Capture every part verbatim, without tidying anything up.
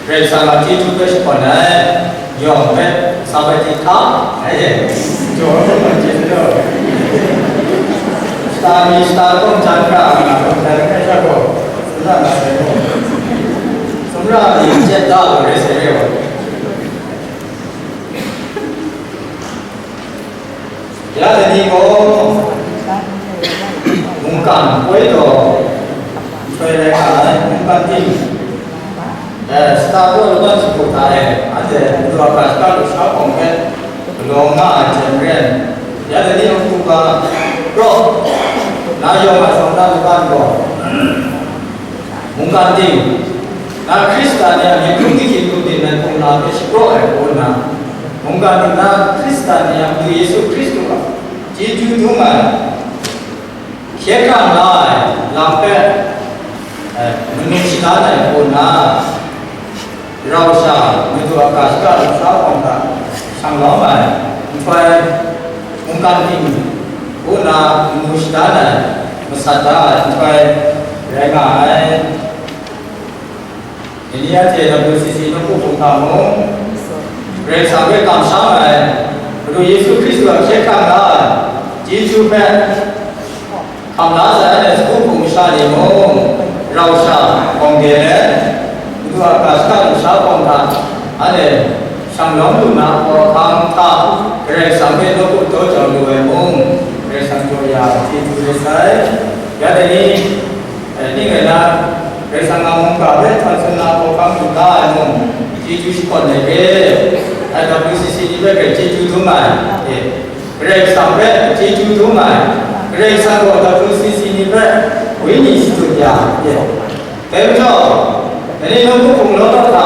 Karai Kasang a chyeju hpe shakawn ai, yawng hpe sa bai hti hkam ai e. Jaw ai hpe chyeju gaw, shata mi shata lahkawng jan hkra nga, dai hkrai sha gaw, sumra nga sai gaw, sumra ni chyet da gaw rai sai re ai. Ya dai ni gaw, mungkan poi taw, nhtoi rai nga ai, mungkan ting, eh, shata daw laban shagu hta e, anhte Madu a ga shaka lusha hpawng hpe galaw nga ai hte maren, ya dai ni Oktoba raw na yawng a shawng na laban gaw, mungkan ting, na Hkristan ni a myit hkrum dinghkying hkrum din ai hpung la hpe shapraw ai hku nna, mungkan ting na Hkristan ni a Madu Yesu Hkristu a chyeju dum ai, hkye hkrang la ai lam hpe, eh, manu shadan ai hku nna, rau sha, Madu a ga shaka lusha hpawng hta shang lawm ai, nhtoi mungkan ting hku nna manu shadan ai, masat da ai nhtoi rai nga ai. Dai ni anhte W C C nawku hpung hta mung, Karai Kasang hpe kamsham ai, Madu Yesu Hkristu a hkye hkrang la ai, chyeju hpe hkam la sai ai sagu hpung masha ni mung, rau sha hpawng de let, Madu a ga shaka lusha hpawng hta, anhte shang lawm lu na, hkawhkam hta Karai Kasang hpe nawku daw jau lu ai mung, Karai Kasang jaw ya ai chyeju rai sai. Ya dai ni, eh, ning rai na, Karai Kasang a mungga hpe htan tsun na hkawhkam lu da ai mung, chyeju shakawn ai re, ai W C C ni hpe grai chyeju dum ai, eh, Karai Kasang hpe chyeju dum ai, Karai Kasang gaw W C C ni hpe wenyi shadut ya, eh, dai majaw, dai ni nawku hpung law law hta,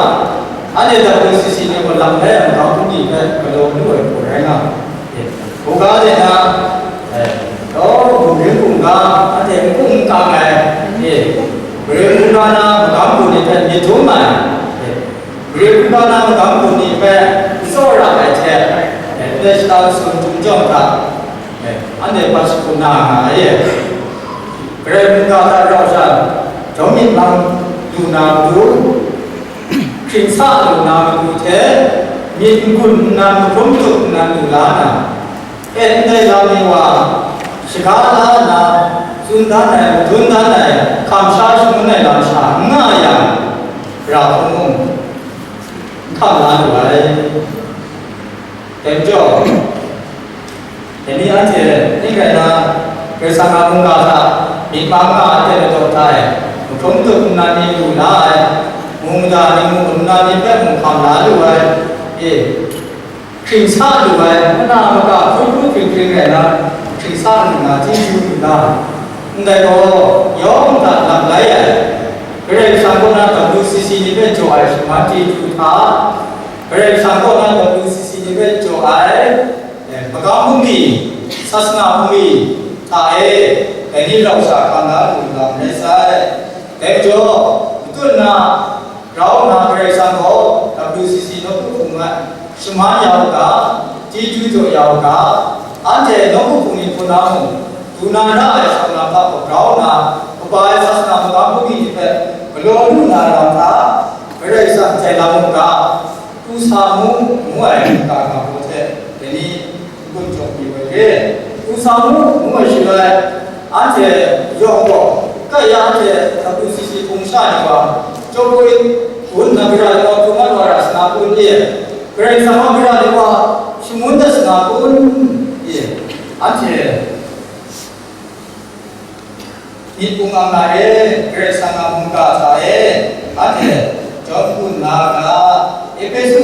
anhte W C C ni gaw lam lai ai magam bungli hpe galaw lu ai hku rai nga, eh, hkruga de na, eh, daw bungli hkruga, anhte n hkung n kang ai, eh, mare hkruga na magam bungli hpe myit dum ai, eh, mare hkruga na magam bungli hpe n tsawra ai hte, eh, ndai shata masum htum jawng hta, eh, anhte hpa shagu na nga ai e. Karai mungga hta rau sha, jawm myit mang lu na matu, hkring sa lu na matu hte, myit n-gun nnan, mahkrum tup nnan lu la na, en ndai lam ni wa, shaga la nna, tsun dan ai, madun dan ai, hkam sha shangun ai lam sha n nga yang, ra hkrum mung, n hkam la lu ai. Dai majaw, dai ni anhte ning rai na, Karai Kasang a mungga hta myit mang nga ai hte ladaw hta e, mahkrum tup nnan ni lu la ai, mung mada ni, mung nnan ni hpe mung hkam la lu ai, e, hkring sa lu ai, mana maka hkrum hkrum hkring hkring rai na, hkring sa lu na chyeju lu na, ndai gaw yawng hta lap lai ai, Karai Kasang kaw na W C C ni hpe jaw ai shaman chyeju hta, Karai Kasang kaw na W C C ni hpe jaw ai, eh, magam bungli, sasana bungli hta e, dai ni rau sha hkam la lu lam rai sai. Dai majaw, matut na, grau nna Karai Kasang gaw W C C nawku hpung a shaman ya u ga, chyeju jaw ya u ga, anhte nawku hpung ni hpung na mung, du na ra ai shawng na hta gaw grau nna, kaba ai sasana magam bungli ni hpe galaw lu na lam hta, Karai Kasang jai lam u ga, Kusa mu ngu ai ga ga hku hte, dai ni n-gun jaw pyi ai re. Kusa mu ngu ai shaloi, anhte yawng gaw, kai ya anhte W C C hpung sha ni wa, chyawm poi gun na gara ni wa hkrum mat wa ra sa na kun? Karai Kasang a gara ni wa shangun dat sa na kun? Anhte myit hpung ang na e, Karai Kasang a mungga hta e, anhte jawm hkun na ga, Ehpesu,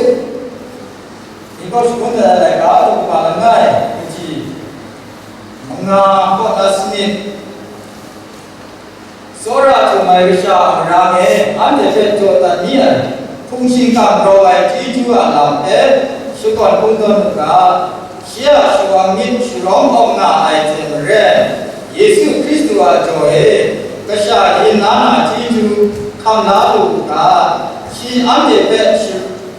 Ningkaw shangun dat ai laika, Luka langai, kaji manga kaw na sanit, tsawra htum ai kasha a marang e, anhte hpe jaw dat mi ai, hpung shingkang grau ai chyeju a lam hpe shakawn kungdawn u ga, shi a shawang myit sharawng awng nga ai hte maren, Yesu Hkristu a jaw e kasha yin na na chyeju hkam la lu u ga, shi anhte hpe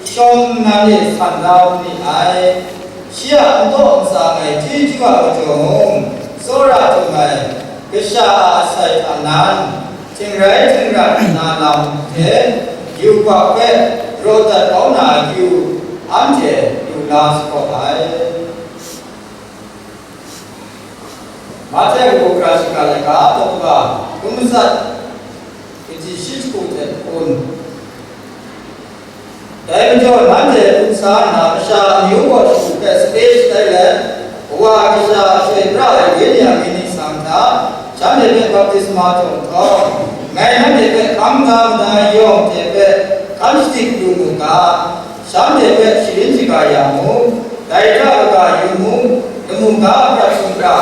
shawng nnan e san da u ni ai. Shi a n taw n tsang ai chyeju a majaw mung, tsawra htum ai kasha a asai hta nan, Htingrai htingrat na lam hte yubak hpe raw dat kau na akyu, anhte yu la sa gaw ai. Mahte kabu gara shiga laika, daw kaba, kun matsat, kaji shi jahku hte kun. Dai majaw, nanhte hpung sa nna, masha amyu gaw shagu hpe sape shatai let, Kawa kasha chyoi pra ai wenyi a myit ningsang hta, shanhte hpe baptisma tawng htawm, ngai nanhte hpe hkang da madai yawng hte hpe hkan shadik lu mu ga, shanhte hpe sharin shaga ya mu, dai hta kaga yu mu, lamu ga prat sumra,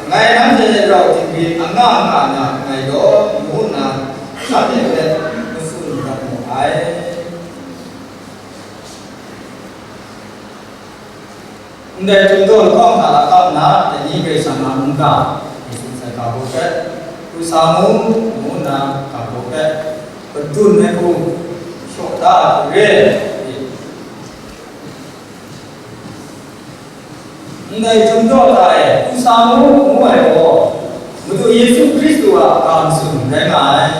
ngai nanhte hte rau dingbyin anga nga na nngai law, ngu nna shanhte hpe matsun dat mu ai. Ndai htum daw lahkawng hta lakau nna, dai ni Karai Kasang a mungga, Yesu sai ga baw hpe, pru sa mu, ngu nna ga baw hpe, padun ai hku shaw da ai hku re. Ndai htum daw hta e, pru sa mu, ngu ai gaw, Madu Yesu Hkristu a ga matsun rai nga ai.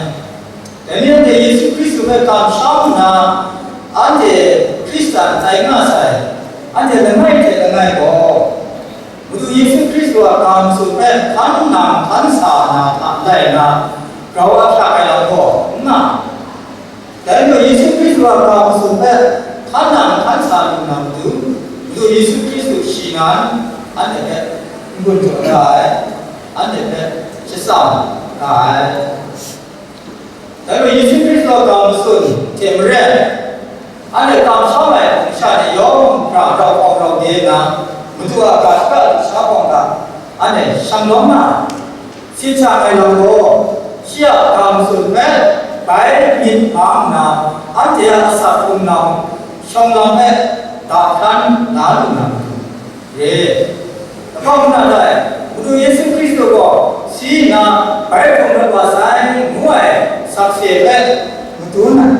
Dai ni anhte Yesu Hkristu hpe kamsham nna, anhte Hkristan tai nga sai, anhte langai hte langai gaw, Madu Yesu Hkristu a ga matsun hpe hkan nang hkan sa na hta lai nna, grau ahkyak ai lam gaw n nga. Dai majaw Yesu Hkristu a ga matsun hpe hkan nang hkan sa lu na matu, Madu Yesu Hkristu shi nan anhte hpe n-gun jaw da ai, anhte hpe shatsam da ai. Dai majaw Yesu Hkristu a ga matsun hte maren, anhte kamsham ai hpung sha ni yawng hkra rau hkawng rau de nna, Madu a ga shaka lusha hkawng hta anhte shang lawm na ai. Sin sha ai lam gaw, shi a ga matsun hpe bai myit hpa nna, anhte a asak hkrung lam, shawng lam hpe da hkran la lu na matu re. Lahkawng nna dai, Madu Yesu Hkristu gaw si nna bai hkrung rawt wa sai, ngu ai sakse hpe madun ai.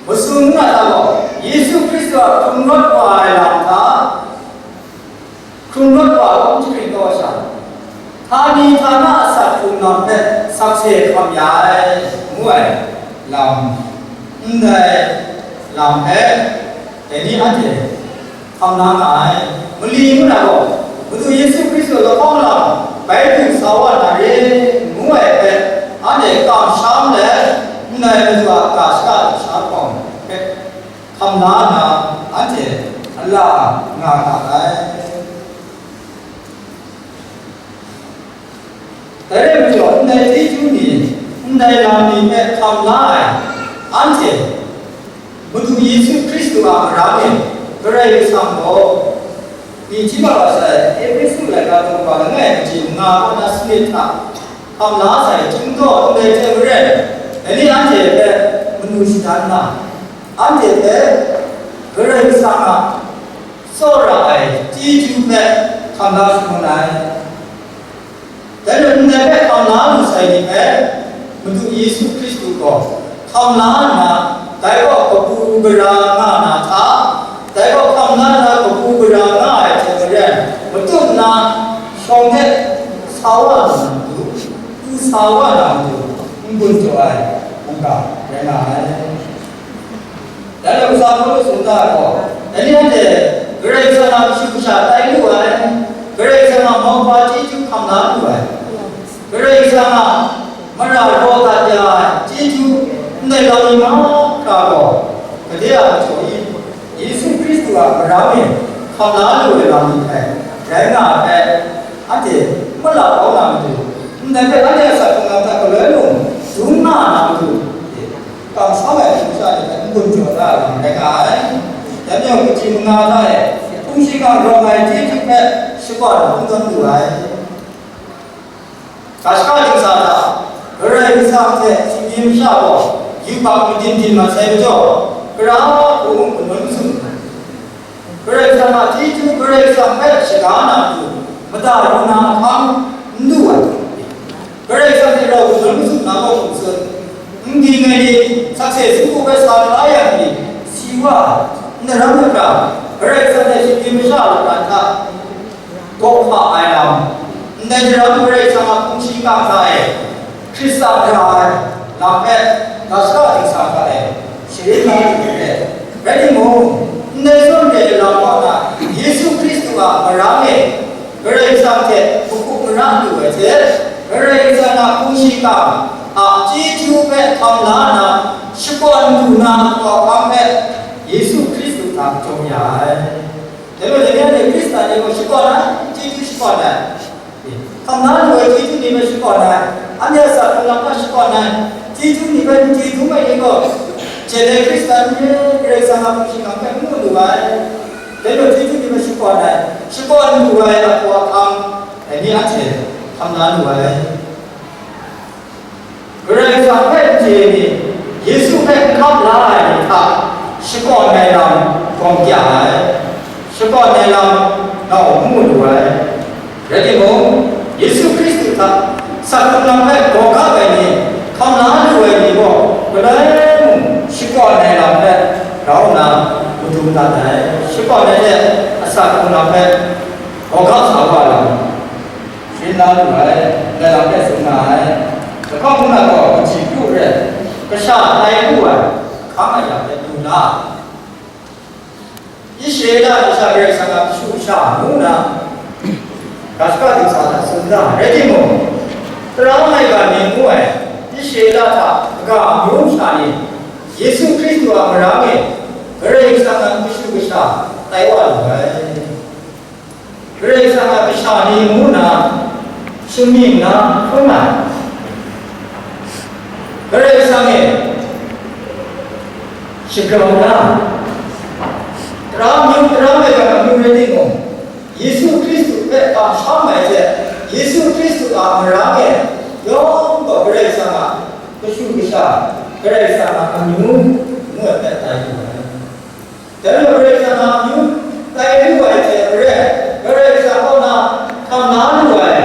Masu nna hta gaw, Yesu Hkristu a hkrung rawt wa ai lam hta, hkrung rawt wa hkawng shagrin kau ai sha, htani htana a asak hkrung lam hpe sakse hkam ya ai, ngu ai lam, ndai lam hpe, dai ni anhte hkam la nga ai. Mali ngu na gaw, Madu Yesu Hkristu lahkawng lam bai du sa wa na re, ngu ai hpe, anhte kamsham let, ndai Madu a ga shaka lusha hkawng hpe hkam la nna, anhte a la nga ga ai. Dai rai majaw, ndai chyeju ni, ndai lam ni hpe hkam la ai, anhte Madu Yesu Hkristu a marang e Karai Kasang gaw, myi hti mat wa sai, Ehpesu laika daw kaba langai kaji manga kaw na sanit hta hkam la sai, chyum daw ndai hte maren, dai ni anhte hpe manu shadan na, anhte hpe Karai Kasang a tsawra ai chyeju hpe hkam la shangun ai. Dai majaw ndai hpe hkam la lu sai ni hpe, Madu Yesu Hkristu gaw hkam la nna, dai gaw kabu gara nga na hta, dai gaw hkam la nna kabu gara nga ai hte maren, matut nna shawng hte sa wa na matu, pru sa wa na matu, n-gun jaw ai mungga rai nga ai. Dai rai hkra Pawlu sung da ai gaw, dai ni anhte Karai Kasang a kashu kasha tai lu ai, Karai Kasang a mauhpa chyeju hkam la lu ai, Karai Kasang a mara raw dat ya ai chyeju ndai lam ni mahkra gaw, gade a majaw i, Yesu Hkristu a marang e hkam la lu ai lam ni hpe rai nga ai hpe, anhte n malap kau na matu, ndai hpe anhte a asak hkrung lam hta galoi mung dum nga na matu, kamsham ai hpung sha ni hpe n-gun jaw da ai lam rai nga ai. Dai majaw, kaji manga hta e hpung shingkang rawng ai chyeju hpe shakawn n tawn lu ai. Ga shaka dingsa hta, Karai Kasang hte shinggyim masha gaw yubak madin din mat sai majaw, kara hku mung kanun masum ai. Karai Kasang a chyeju Karai Kasang hpe shaga na matu, mada ru na ahkang n du ai. Karai Kasang hte rau kanawn mazum na gaw hkum tsun, n ging ai ni, sakse sumpu hpe sa la yang ni, si wa, n daram ai hkra, Karai Kasang hte shinggyim masha a lapran hta, gawk hpa ai lam, ndai daram Karai Kasang a hpung shingkang hta e, Hkristan ra ai lam hpe, ga shaka dingsa hta e sharin la lu ai re. Rai timung, ndai zawn re ai lam kaw na, Yesu Hkristu a marang e Karai Kasang hte hkrup mara lu ai hte, Karai Kasang a hpung shingkang a chyeju hpe hkam la nna, shakawn lu na kau hkam hpe Yesu Hkristu hta jaw ya ai. Dai majaw, dai ni anhte Hkristan ni gaw shakawn ai, chyeju shakawn ai. Hkam na lu ai chyeju ni hpe shakawn ai, anhte a sa hkrung lam hpe shakawn ai, chyeju ni hpe n chye dum ai ni gaw, hpyen ai Hkristan n re, Karai Kasang a hpung shingkang hpe n mu lu ai. Dai gaw chyeju ni hpe shakawn ai, shakawn lu ai ahkaw ahkang, dai ni anhte hkam na lu ai. Karai Kasang hpe n chye ai ni, Yesu hpe n hkap la ai ni hta shakawn ai lam gawm kya ai, shakawn ai lam nau n mu lu ai. Rai timung, Yesu Hkristu hta sa hkrung lam hpe gaw gap ai ni, hkam la lu ai ni gaw, galoi mung shakawn ai lam hpe grau nna madun dat ai, shakawn ai hte a sa hkrung lam hpe gaw gap sa wa ai lam. Sharin la lu ai, ndai lam hpe tsun nga ai. Lahkawng hpung na gaw kaji pru re, kasha tai lu ai, hkang a ya hpe lu la. Israela masha Karai Kasang a kashu kasha ngu nna, ga shaka dingsa hta tsun da. Rai timung, tara mai ga ni ngu ai, Israela hta kaga amyu masha ni, Yesu Hkristu a marang e, Karai Kasang a kashu kasha tai wa lu ai. Karai Kasang a kasha ni ngu nna, shingmying na hkrum ai. Karai Kasang e shagrau na, tara amyu, tara maigan amyu rai timung, Yesu Hkristu hpe kamsham ai hte, Yesu Hkristu a marang e yawng gaw Karai Kasang a kashu kasha, Karai Kasang a amyu ngu ai hpe tai lu ai. Dai majaw Karai Kasang a amyu tai lu ai hte maren, Karai Kasang kaw na hkam na lu ai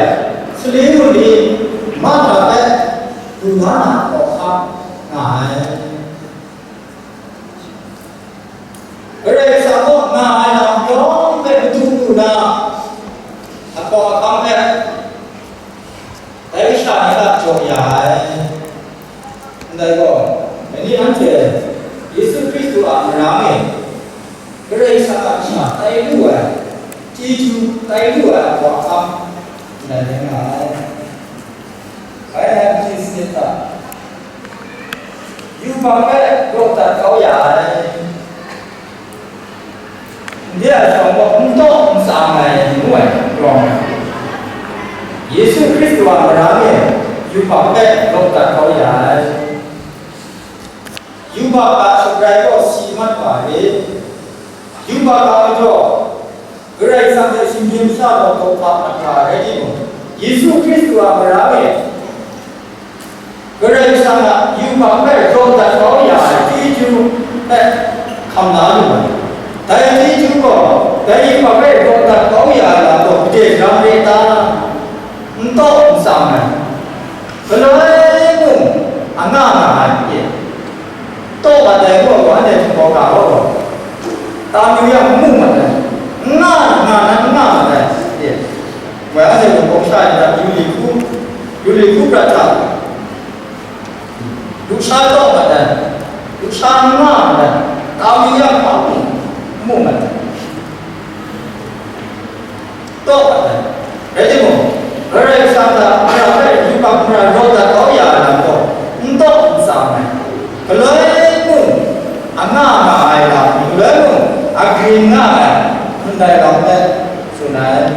sali wunli mahkra hpe du la na hkawhkam nga ai. Karai Kasang kaw nga ai lam yawng hpe madu lu na, ahkaw ahkang hpe dai kasha ni hta jaw ya ai. Ndai gaw, dai ni anhte Yesu Hkristu a marang e Karai Kasang a kasha tai lu ai, chyeju tai lu ai ahkaw ahkang ndai rai nga ai. Bai na kaji sanit hta, yubak hpe raw dat kau ya ai. Ndai a shawng gaw n taw n tsang ai ngu ai rawng, Yesu Hkristu a marang e yubak hpe raw dat kau ya ai. Yubak a shabrai gaw si mat wa re. Yubak a majaw, Karai Kasang hte shinggyim sha gaw taw hpa mat wa rai timung, Yesu Hkristu a marang e Karai Kasang a yubak hpe raw dat kau ya ai chyeju hpe hkam la lu ai. Dai chyeju gaw, dai yubak hpe raw dat kau ya ai lam gaw gade jaram re ta? N taw n tsang ai, galoi mung a nga nga ai, taw mat ai gaw, anhte htinggaw ga gaw, tang yu yang n mu mat ai, n nga, nga na n nga mat ai, wai anhte htinggaw sha ni hta yu li hku, yu li hku prat hta, lusha taw mat ai, lusha n nga mat ai, tang yu yang hpa mung n mu mat ai. Taw mat ai. Rai timung, Karai Kasang hta mara hpe yubak mara raw dat kau ya ai lam gaw, n taw n tsang ai, galoi mung a nga nga ai lam, galoi mung a grin nga ai, ndai lam hpe tsun ai.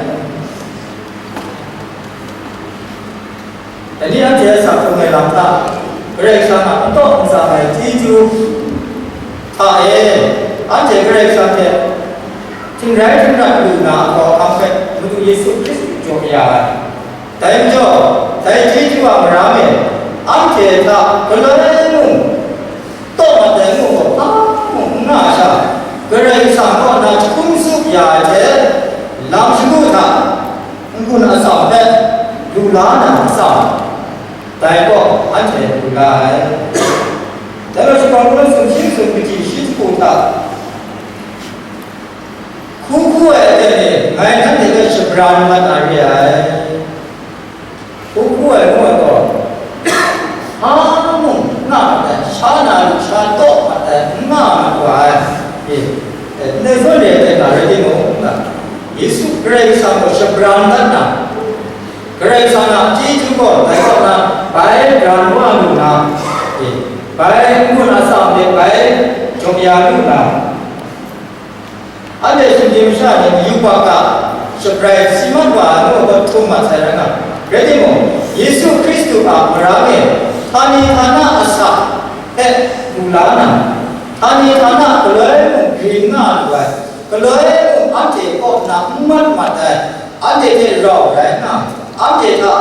Dai ni anhte a sa hkrung ai lam hta, Karai Kasang a n taw n tsang ai chyeju hta e, anhte Karai Kasang hte htingrai htingrat lu na ahkau ahkang hpe Madu Yesu Hkristu jaw ya ai. Dai majaw, dai chyeju a mara e, anhte hta galoi mung taw mat ai ngu gaw hpa mung n nga sha, Karai Kasang kaw na jahkum tsup ya ai hte, lam shagu hta n-gun atsam hpe lu la na atsam, dai kaw anhte lu la ai. Dai gaw, shakawn hpung sumshi masum kaji shi jahku hta, hku hku ai aten e ngai nanhte hpe shabran mat na re ai. Hku hku ai ngu ai gaw, Hpa na lusha taw mat ai, n nga mat wa ai, e, e, ndai zawn re ai na rai timung, Yesu Karai Kasang gaw shabran dat na, Karai Kasang a chyeju gaw dai kaw na bai bran wa lu na, e, bai n-gun atsam de bai jaw ya lu na, anhte shinggyim masha ni yubak a shabrai si mat wa ai ngu gaw htum mat sai rai nga. Rai timung, Yesu Hkristu a marang e, htani htana asak hpe lu la na, htani htana galoi mung grin nga lu ai, galoi mung anhte kaw na n mat mat ai, anhte hte rau rai nna, anhte hta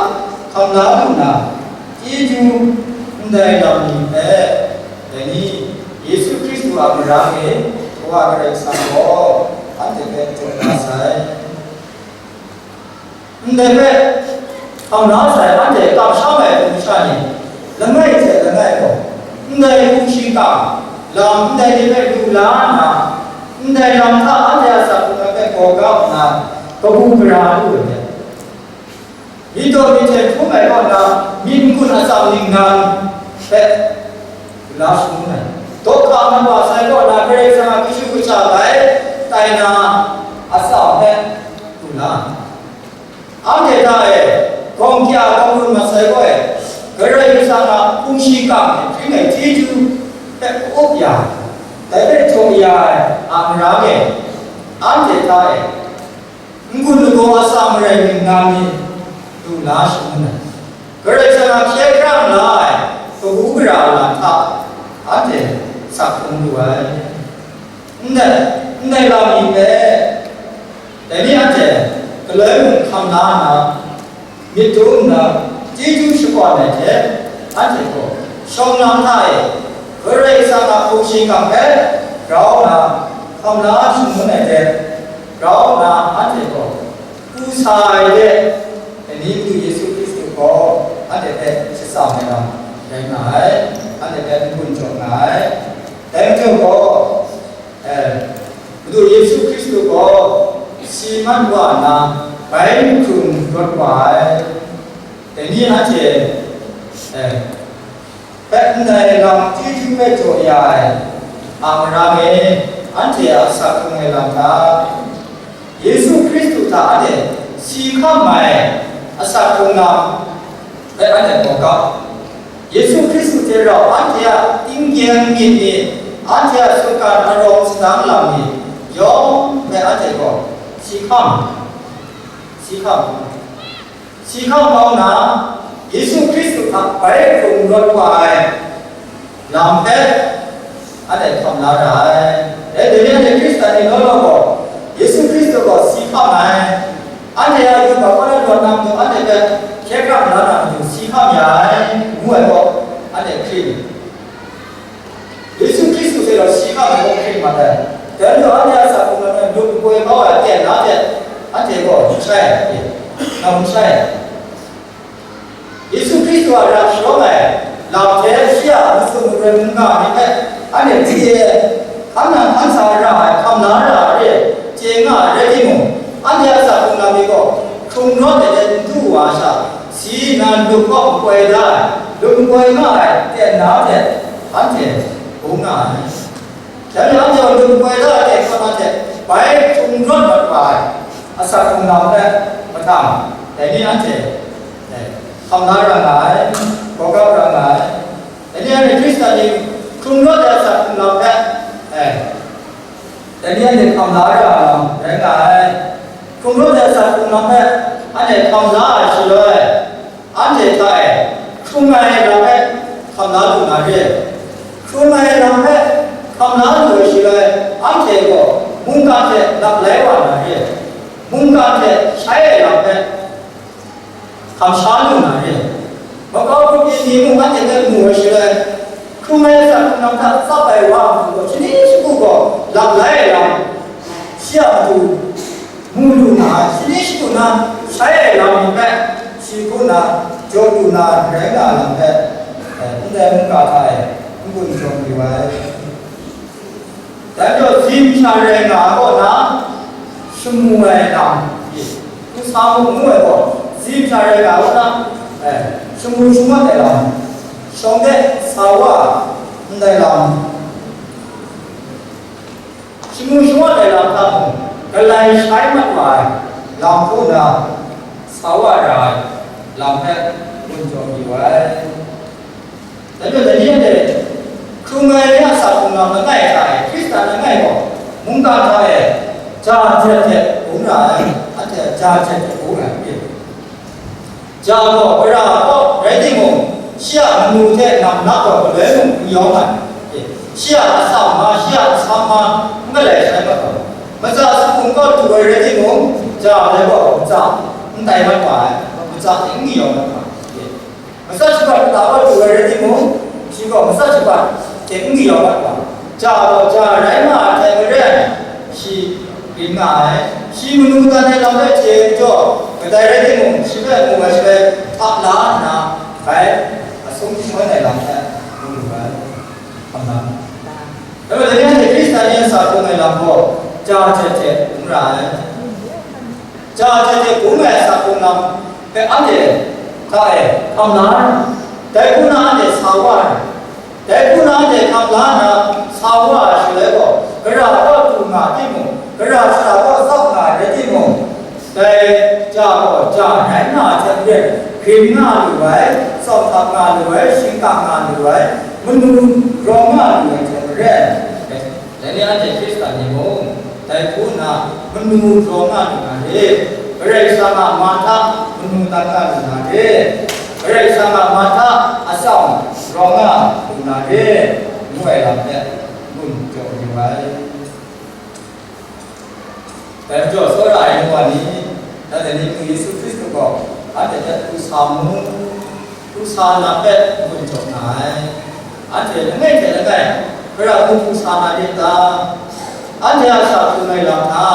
hkam la lu na, chyeju ndai lam ni hpe, dai ni, Yesu Hkristu a marang e, Kawa Karai Kasang gaw anhte hpe jaw la sai. Ndai hpe hkam la sai, anhte kamsham ai hpung sha ni, langai hte langai gaw, ndai hpung shingkang lam ndai ni hpe lu la nna, ndai lam hta anhte a asak hkrung ai hpe gaw kap nna, kabu gara lu ai hte, myit daw myit hte hkrum ai kaw na, myit n-gun atsam ningnan hpe la shangun ai. Dawk hka mat wa sai kaw na, Karai Kasang a kashu kasha bai tai na atsam hpe lu na, anhte hta e, gawng kya gawng run mat sai gaw e, Karai Kasang a hpung shingkang hte hpring ai chyeju hpe ka-up ya, dai hpe jaw ya ai a marang e, anhte hta e, n-gun lagaw atsam marai ningnan ni lu la shangun ai. Karai Kasang a hkye hkrang la ai kabu gara lam hta anhte sak hkrung lu ai. Ndai, ndai lam ni hpe, dai ni anhte galoi mung hkam la nna, myit dum nna, chyeju shakawn ai hte, anhte gaw shawng lam hta e Karai Kasang a hpung shingkang hpe grau nna, hkam la shangun ai hte, grau nna, anhte gaw pru sa ai hte, dai ni Madu Yesu Hkristu gaw anhte hpe shatsam ai lam rai nga ai, anhte hpe n-gun jaw nga ai. Dai majaw gaw, eh, Madu Yesu Hkristu gaw si mat wa nna, bai hkrung rawt wa ai. Dai ni anhte, eh, hpe ndai lam chyeju hpe jaw ya ai a marang e, anhte a asak hkrung ai lam hta, Yesu Hkristu hta anhte si hkam ai asak hkrung lam hpe anhte gaw kap. Yesu Hkristu hte rau anhte a tinggyeng myit ni, anhte a sutgan arawng sadang lam ni yawng hpe anhte gaw si hkam, si hkam. Si hkam kau nna, Yesu Hkristu hta bai hkrung rawt wa ai lam hpe anhte hkam la ra ai. Dai ni anhte Hkristan ni law law gaw, Yesu Hkristu gaw si hkam ai, anhte a yubak kaw na rawt na matu anhte hpe hkye hkrang la na matu si hkam ya ai, ngu ai gaw, anhte hkring. Yesu Hkristu hte rau si hkam ai gaw hkring mat ai. Dai majaw anhte a asak hkrung lam e lup koi kau ai aten na hte, anhte gaw n shai ai, ngam n shai ai. Yesu Hkristu a ra sharawng ai lam hte shi a matsun maroi mungga ni hpe anhte chye ai, hkan nang hkan sa ra ai, hkam la ra ai re ai, chye nga ai rai timung, anhte a asak hkrung lam ni gaw hkrung rawt ai hte n du wa ai sha, si nna lup kaw n koi da ai, lup n koi nga ai aten na hte anhte bung nga ai. Dai majaw anhte a lup n koi da ai aten hkam hte bai hkrung rawt mat wa ai asak hkrung lam hpe mahtang, dai ni anhte, eh, hkam la ra nga ai, gaw kap ra nga ai. Dai ni anhte Hkristan ni hkrung rawt ai asak hkrung lam hpe, eh, dai ni anhte hkam la ra ai lam rai nga ai. Hkrung rawt ai asak hkrung lam hpe anhte hkam la ai shaloi, anhte hta e hkrung ai lam hpe hkam la lu na re. Hkrung ai lam hpe hkam la lu ai shaloi, anhte gaw mungkan hte laplai wa na re. Mungkan hte shai ai lam hpe hkam sha lu na re. Makau grup yin ni mung anhte hpe mu ai shaloi, hkrung ai asak hkrung lam hta tsap ai wa a matu gaw, shani shagu gaw laplai ai lam, shi a matu mu lu na ai, shani shagu na shai ai lam ni hpe, shi hku na jaw lu na rai nga ai lam hpe, eh, ndai mungga hta e n-gun jaw yu ai. Dai majaw, zim sha rai nga ai kaw na, shamu ai lam, hku sa mu ngu ai gaw, zim sha rai nga ai kaw na, eh, shamu shamat ai lam, shawng de sa wa, n Dai lam, shamu shawa dai lam hta mung, galai shai mat wa ai lam hku na, sa wa ra ai lam hpe gun jaw yu ai. Dai majaw, dai ni anhte hkrung ai ni a sa hkrung lam langai hta e, Hkristan langai gaw, mungkan hta e, ja htet htet bung ra ai, anhte a ja htet htet bung ai. Ja gaw, gara kaw rai timung, shi a manu hte nam na gaw galoi mung n yawng ai. Shi a atsam ma, shi a asam ma, n galai shai mat gaw, matsa sahkung kaw du ai rai timung, ja ai gaw matsa n tai mat wa ai, matsa n yawng mat wa ai. Matsat shabat kata kaw du ai rai timung, shi gaw matsat shabat hte n kayawng mat wa, ja gaw ja rai nga ai hte maren, shi rin nga ai. Shi manu dan ai lam hpe chye ai majaw, kadai rai timung, shi hpe mu ai shaloi, ap la nna, bai asum shaman ai lam hpe mu lu ai. Hkam na. Dai majaw, dai ni anhte Hkristan ni a sa hkrung ai lam gaw, ja htet htet n ra ai. Ja htet htet bung ai a sa hkrung lam hpe anhte hta e hkam la ai. Dai hku na anhte sa wa ai. Dai hku na anhte hkam la nna sa wa ai shaloi gaw, gara kaw du nga timung, gara shara kaw tsap nga ai rai timung, dai ja gaw ja rai nga ai hte maren, grin nga lu ai, tsawm hkap nga lu ai, shingkang nga lu ai, manu rawng nga lu ai hte maren, dai ni anhte Hkristan ni mung, dai hku nna manu rawng nga lu na re, Karai Kasang a ma hta manu dan nga lu na re, Karai Kasang a ma hta atsam rawng nga lu na re, ngu ai lam hpe gun jaw yu ai. Dai majaw, tsawra ai nu wa ni, dai ni mung Yesu Hkristu gaw anhte hpe hku sa mu, hku sa na hpe gun jaw nga ai. Anhte langai hte langai, gara hku hku sa na de ta? Anhte a sa hkrung ai lam hta,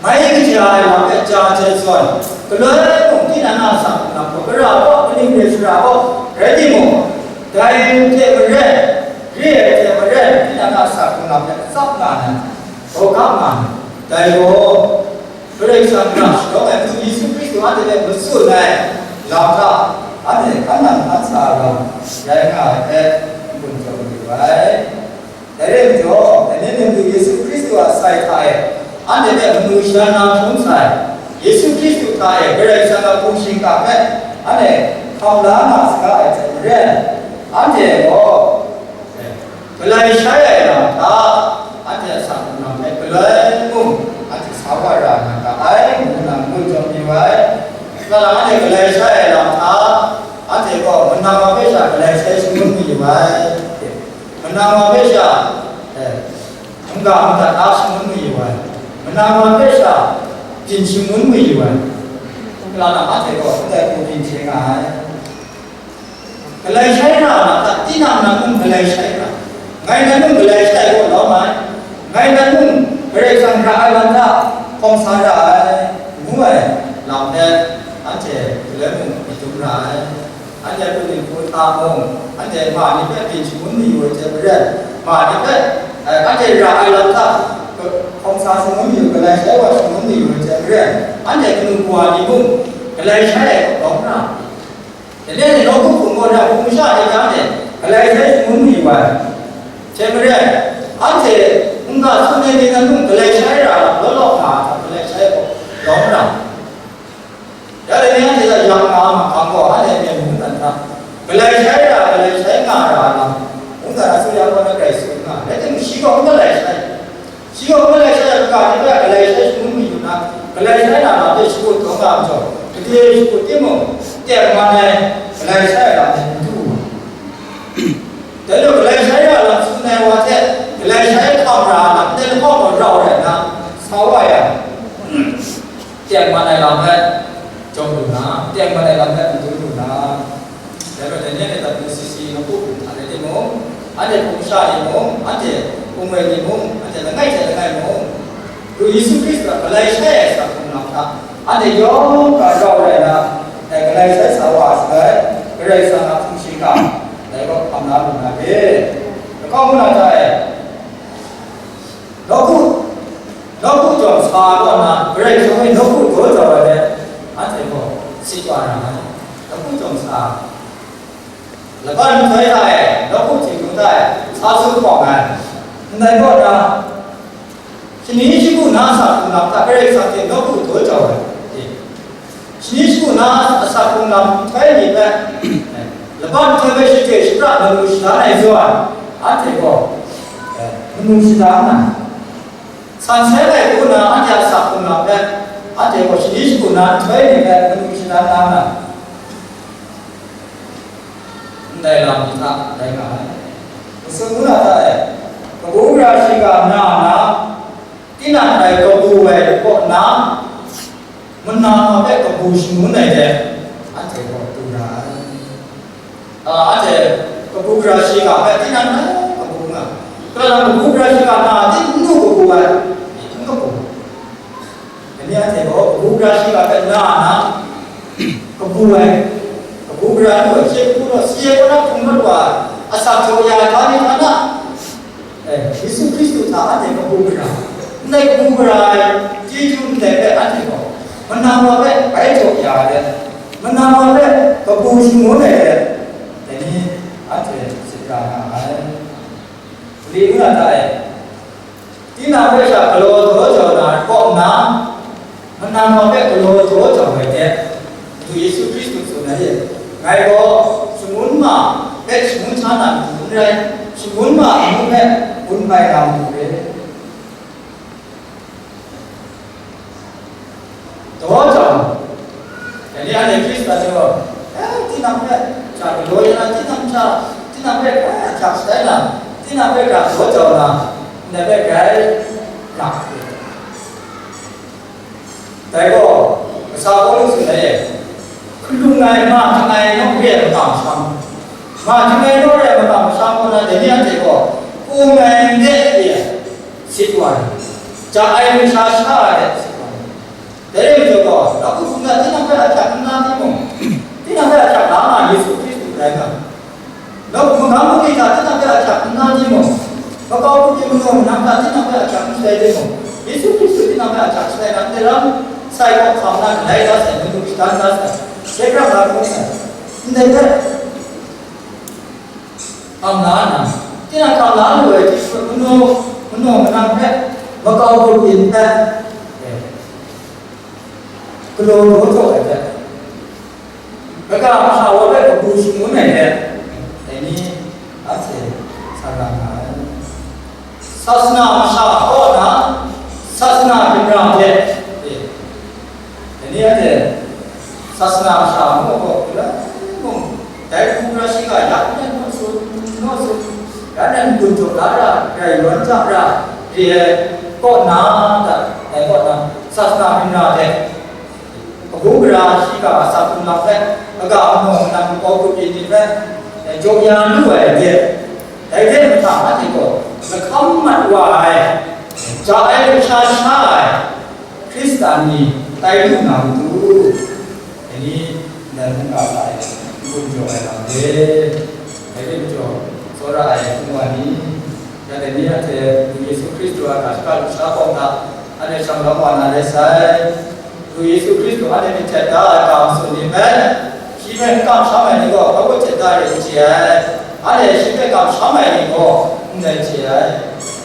mai kaja ai lam hpe ja jat zawn, galoi mung tinang a sa hkrung lam gaw, gara gaw, kaning re shara gaw rai timung, dai hte maren, re ai hte maren, tinang a sa hkrung lam hpe tsap nga na, gaw ga nga na, dai gaw, Karai Kasang hta shadawn ai Madu Yesu Hkristu anhte hpe matsun ai lam hta, anhte hkan nang hkan sa ai lam rai nga ai hpe n-gun jaw yu ai. Dai rai majaw, dai ni Madu Yesu Hkristu a sai hta e, anhte hpe manu sha na hkrum sai, Yesu Hkristu hta e Karai Kasang a hpung shingkang hpe anhte hkam la nga saga ai hte maren, anhte gaw, Galai shai ai lam hta, anhte a sa hkrung lam hpe galoi mung anhte sa wa ra na ga ai, ngu na ngu jawm yu ai. Nna lam anhte galai shai ai lam hta, anhte gaw manang wa hpe sha galai shai shangun mayu ai. Manang wa hpe sha, eh, mungga madat a shangun mayu ai. Manang wa hpe sha byin shangun mayu ai. Nna lam anhte gaw ndai hku byin chye nga ai. Galai shai ra ai lam hta, tinang nan mung galai shai ra, ngai nan mung galai shai gaw lawm ai, ngai nan mung Karai Kasang ra ai lam hta hkawm sa ra ai, ngu ai lam hpe anhte galoi mung madun ra ai. Anhte a hpung dinghku hta mung, anhte ma ni hpe byin shangun mayu ai hte maren, ma ni hpe, eh, anhte ra ai lam hta hkawm sa shangun mayu, galai shai wa shangun mayu ai hte maren, anhte kanu kawa ni mung galai shai ai gaw lawm ra ai. Dai ni anhte nawku hpung gaw, hpung masha ni hta e galai shai shangun mayu ai. Hte maren, anhte n-ga sun ai ni nan mung galai shai ra lam law law nga ai hta, galai shai gaw lawm ra. Ya dai ni anhte hta yang nga ai mahkang gaw, anhte a myen mungdan hta galai shai ra, galai shai nga ra ai lam, mungdan asuya kaw na grai tsun nga ai. Rai timung, shi gaw n galai shai. Shi gaw galai shai ai kaga ni hpe galai shai shangun mayu na, galai shai na lam hpe shakut taw nga ai majaw, gade shakut timung, teng man ai galai shai ai lam hpe n du u. Dai majaw, galai shai ra lam tsun ai wa hte, galai shai hkam ra ai lam ndai lahkawng gaw rau rai nna, sa wa yang, teng man ai lam hpe jawm lu na, teng man ai lam hpe n du lu na, Dai majaw, dai ni anhte W C C nawku hpung hta rai timung, anhte hpung masha ni mung, anhte hpung woi ni mung, anhte langai hte langai mung, Madu Yesu Hkristu a galai shai ai sa hkrung lam hta, anhte yawng hkra rau rai nna, dai galai shai sa wa ai shaloi, Karai Kasang a hpung shingkang, dai gaw hkam la lu na re. Lahkawng ngu na hta e, Nawku, nawku jawm sa kaw nna, Karai Kasang e nawku daw jau ai hte, anhte gaw sit wa na ai. Nawku jawm sa, laban nhtoi hta e, nawku htingnu hta e, a tsun hkawng ai. Ndai kaw na, shani shagu na a sa hkrung lam hta Karai Kasang hte nawku daw jau ai. Shani shagu na a sa hkrung lam nhtoi ni hpe, laban nhtoi hpe shachye shapra manu shada ai zawn, anhte gaw, manu shada nga ai. San sai ai hku na anhte a sa hkrung lam hpe, anhte gaw shani shagu na nhtoi ni hpe manu shada nga ai. Ndai lam ni hta rai nga ai. Masun ngu na hta e, kabu gara shiga na na, tinang hpe kabu ai kaw na, manang hpe kabu shangun ai hte, anhte gaw du ra ai. A, anhte kabu gara shiga hpe tinang hpe kabu nga, kalang kabu gara shiga na, tinang nu kabu ai, n kabu. Dai ni anhte gaw kabu gara shiga hpe na na, kabu ai, kabu gara nu ai, shi kabu naw, si ai kaw na hpung mat wa ai, asak jaw ya ai hta ni hta na, eh, Yesu Hkristu hta anhte kabu gara, ndai kabu gara ai chyeju ndai hpe anhte gaw, manang wa hpe bai jaw ya ai, manang wa hpe kabu shangun ai hte, dai ni anhte sit ra nga ai. Mali ngu na hta e? Tinang hpe sha galaw daw jau na ai kaw nna, manang wa hpe galaw daw jau ai hte, Madu Yesu Hkristu tsun ai e, ngai gaw shangun ma hpe shangun sha na matu n rai, shangun ma amu hpe gun hpai na matu re. Daw jau, dai ni anhte Hkristu a jaw, eh, tinang hpe hkra galaw ya na, tinang hkra, tinang hpe hkra ahkyak shatai na, tinang hpe hkra daw jau na, ndai hpe grai ga. Dai gaw, kasa Pawlu tsun ai e, hkalung ai ma hkrai naw re ai makam masham, ma hkrai naw re ai makam masham kaw na, dai ni anhte gaw, kung ai nde e sit wa ai, ja ai lusha sha ai sit wa ai. Dai rai majaw gaw, nawku hpung na tinang hpe ahkyak n na timung, tinang hpe ahkyak la nga Yesu Hkristu rai nga. Nawku magam bungli hta tinang hpe ahkyak n na timung, makau grup yin manu manang hta tinang hpe ahkyak n shatai timung, Yesu Hkristu tinang hpe ahkyak shatai na, ndai lam sai kaw hkam na, galai da sai, manu shadan da sai, shekram da hkrum sai, ndai hpe hkam la nna, tinang hkam la lu ai hte manu, manu manang hpe, makau grup yin hpe, galaw daw jau ai hte, kaga masha wa hpe kabu shangun ai hte, dai ni anhte sa ra nga ai. Sasana masha kaw na, sasana ginra hte, dai ni anhte sasana masha ngu gaw, galai mung, dai hku gara shiga ya n rai naw tsun, naw tsun, ya n rai n-gun jaw da ra, rai yawn ja ra, re ai kaw na, dai kaw na, sasana ginra hte, kabu gara shiga a sa hkrung lam hpe, kaga manu manang makau grup yin ni hpe, jaw ya lu ai hte, dai hte mahtang anhte gaw lahkam mat wa ai, ja ai lusha sha ai, Hkristan ni tai lu na matu, dai ni ndai mungga hta e n-gun jaw ai lam re, dai hte majaw, tsawra ai hpung wa ni, ya dai ni anhte Madu Yesu Hkristu a ga shaka lusha hkawng hta, anhte shang lawm wa na rai sai. Madu Yesu Hkristu anhte myit htet da ai ga matsun ni hpe, shi hpe n kamsham ai ni gaw, hpa htet da re n chye ai, anhte shi hpe kamsham ai ni gaw, ndai chye ai.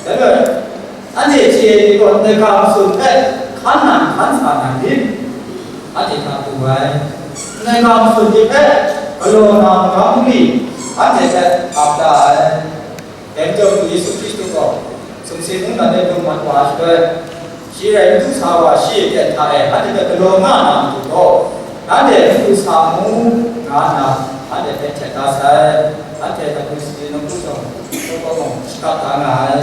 Dai majaw, anhte chye ai ni gaw, ndai ga matsun hpe hkan nang hkan sa nang rit, anhte hta du ai. Ndai ga matsun ni hpe galaw na magam bungli, anhte hpe ap da ai. Dai majaw Madu Yesu Hkristu gaw, sumsing mungdan de lung mat wa ai shaloi, shi rai n du sa wa shi a ten hta e, anhte hpe galaw nga na matu gaw, nanhte n du sa mu, nga nna, anhte hpe htet da sai. Anhte hta hkun sali nawku shawng, nawku mung shakap da nga ai.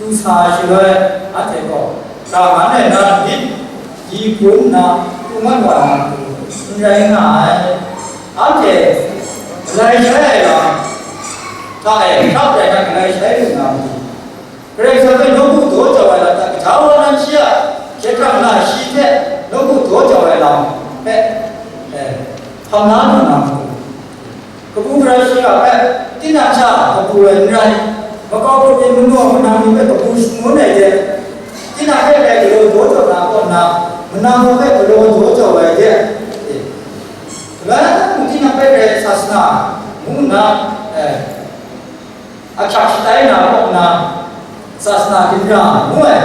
Du sa ai shaloi, anhte gaw, ga man ai na myit, di hpun nna, hpung mat wa na matu, n rai nga ai. Anhte galai shai ai lam hta e, hkrap rai na galai shai lu na matu, Karai Kasang hpe nawku daw jau ai lam hta, gaja wa nan shi a hkye hkrang na shi hte nawku daw jau ai lam hpe, eh, hkam la lu na matu, kabu gara shiga hpe tinang sha kabu ai n rai, makau grup yin manu manang ni hpe kabu shangun ai hte, tinang hpe rai galaw daw jau na kaw nna, manang gaw hpe galaw daw jau ai hte, eh, galai mung tinang hpe rai sasana ngu nna, eh, ahkyak shatai na kaw na, sasana ginra ngu ai,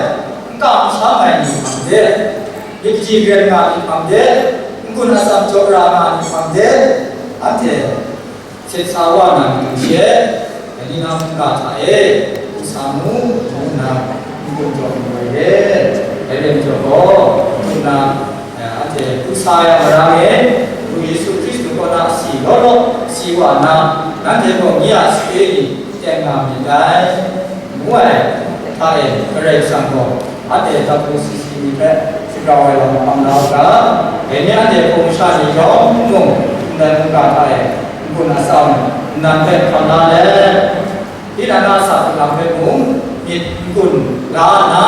n kam n sham ai ni hpang de, myit kaji ren nga ai ni hpang de, n-gun atsam jaw ra nga ai ni hpang de, anhte sat sa wa na matu she, dai ni na mungga hta e, hpu sa mu, ngu nna, n-gun jaw ai re, dai re majaw gaw, ngu nna, anhte hpu sa ya marang e, Madu Yesu Hkristu kaw na si law law si wa nna, nanhte gaw nye a sape ni teng nga myit dai, ngu ai hta e, Karai Kasang gaw anhte dapu sisi ni hpe shagrau ai lam hkam na u ga, dai ni anhte hpung masha ni yawng mung ndai mungga hta e n-gun atsam nnan hpe hkam la let, tinang a asak lam hpe mung myit n-gun la nna,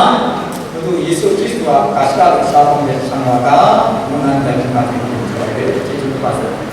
Madu Yesu Hkristu a ga shada lamsa hpang de shang wa ga, ngu nna ndai mungga hte n-gun jaw ai hpe chyeju kaba sai.